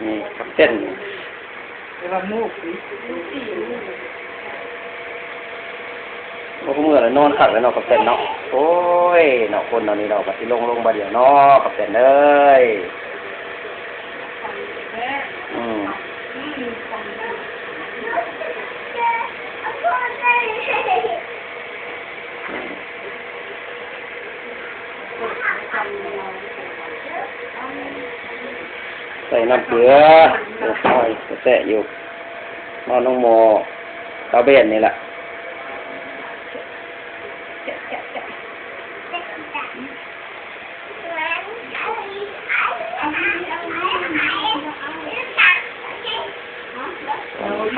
ນີ້ ກັບເຕັນ ໂອ້ ເມື່ອຍແລ້ວ ນອນຄັກແລ້ວເນາະ ກັບເຕັນເນາະ. ໂອ້ຍ ເນາະ ຄົນເຮົານີ້ເນາະ ກໍຊິລົງ ລົງບາດດຽວເນາະ ກັບເຕັນເອີຍ. ອືມ ໃສ່ນ້ຳເກືອ ໂອ້ຍ ແຊະຢູ່ ນອນໂຮງໝໍ ຕາແບນນີ້ແຫຼະ.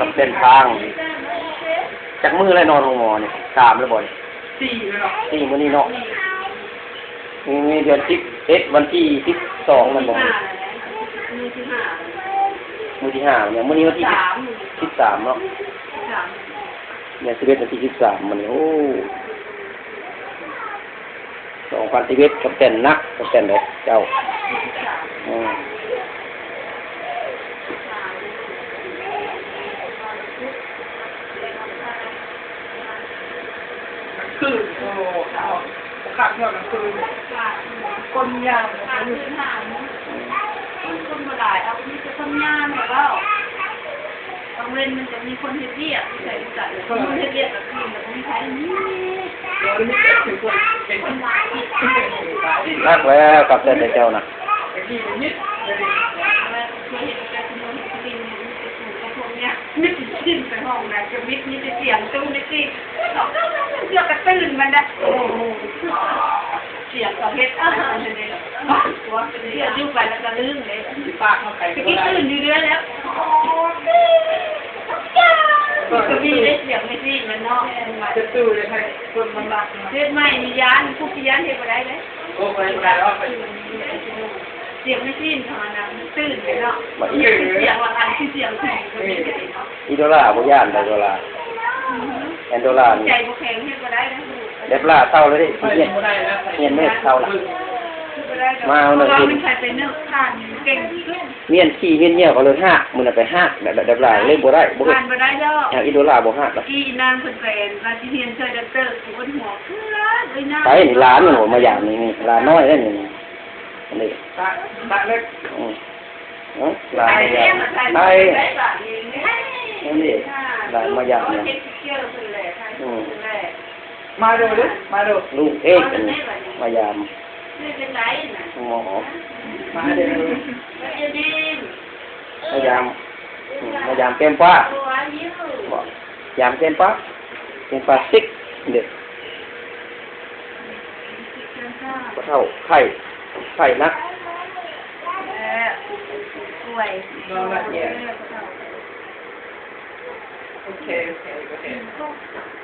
ກັບເສັ້ນທາງ ຈັກມື້ແລ້ວນອນໂຮງໝໍນີ້? ສາມແລ້ວບໍ່ນີ້? ສີ່ແລ້ວເນາະ ສີ່ມື້ນີ້ເນາະ. ນີ້ ນີ້ເດືອນສິບເອັດ ວັນທີສິບສອງແມ່ນບໍ່? ມື້ທີຫ້າ ມື້ທີຫ້າ ມື້ທີຫ້າ ມື້ນີ້ວັນທີສິບສາມ ສິບສາມເນາະ ສິບສາມ ເດືອນສິບເອັດ ວັນທີສິບສາມ ມື້ນີ້ ໂອ້ ສອງພັນສິບເອັດ ກັບແຕ່ນໜັກ ກັບແຕ່ນເດ້ເຈົ້າ. ອືມ ຄືນ ໂອ້ ເອົາ ຄັກເນາະ ຄືນ ຄົນຍາມ ຄົນບໍ່ຫຼາຍ ເອົາ ມີແຕ່ຄົນຍາມແລ້ວ ກາງເວັນມັນຈະມີຄົນເຮັດວຽກ ຢູ່ໃສຢູ່ໃສ ຄົນເຮັດວຽກກາງຄືນ ແລ້ວບໍ່ມີໃຜມີ ນັກແລ້ວກັບແຕ່ເຈົ້ານະ ມີແຕ່ສຽງຕູ້ນີ້ຕິ ເສືອກະຕື່ນມັນນະ ໂອ້ໂຫ ສຽງເຂົາເຮັດ ເສືອຢູ່ໄປແລ້ວກະລືມເດ້ ປາກເຮົາໄປ ຕະກີ້ຕື່ນຢູ່ເລື້ອຍແລ້ວ ກະມີໄດ້ສຽງແມ່ຊີນມັນເນາະ ເຮັດໃໝ່ ເຮັດໃໝ່ ເຮັດໃໝ່ນີ້ຢ້ານ ຜູ້ທີ່ຢ້ານເຮັດບໍ່ໄດ້ເດ້ ໂອ້ ບໍ່ໄດ້ ບໍ່ໄດ້ດອກ ສຽງແມ່ຊີນເຂົານະ ຕື່ນເດ້ເນາະ ສຽງລະອັນ ຄືສຽງຜີ ອີໂດລາບໍ່ຢ້ານດອກ ໂດລາ ແອນໂດລານີ້ ໃຈບໍ່ແຂງ ເຮັດບໍ່ໄດ້ເດ້ ແບບລາເຊົາແລ້ວເດ້ ຮຽນ ຮຽນແມ່ເຊົາລະ ມາເອົາເນາະ ເພາະວ່າມັນໃຊ້ເປັນເນື້ອທ່ານເກັ່ງທີ່ສຸດ ຮຽນຂີ້ຮຽນຍ່ຽວເຂົາເລີຍຮາກ ມື້ນັ້ນໄປຮາກ ແບບ ແບບລາເລີຍບໍ່ໄດ້ ບໍ່ເຮັດ ທ່ານບໍ່ໄດ້ດອກ ອີໂດລາບໍ່ຮາກດອກ ກີ້ນາງເພິ່ນໄປວ່າຊິຮຽນຊ່ວຍດັອກເຕີ ປວດຫົວເພື່ອນເອີຍນາງ ໃຜນີ້ ຫຼານມັນບໍ່ມາຢາມນີ້ ນີ້ ຫຼານນ້ອຍເດ້ນີ້ ນີ້ ອັນນີ້ ຕາ ຕາເລັກ ອືມ ເອີ ຫຼານມາຢາມ ໃຜ ອັນນີ້ ຫຼານມາຢາມນີ້ ອືມ ມາເດີ ມາເດີ ລູກເອກ ອັນນີ້ ມາຢາມ ໝໍ ມາເດີ ມາຢາມ ອືມ ມາຢາມແກ້ມຟ້າ ບໍ່ ຢາມແກ້ມຟ້າ ແກ້ມຟ້າຊິກເດ້ ພໍ່ເຖົ້າໄຂ້ ໄຂ້ໜັກ ເອີ ປ່ວຍ ໂອເຄ ໂອເຄ ໂອເຄ.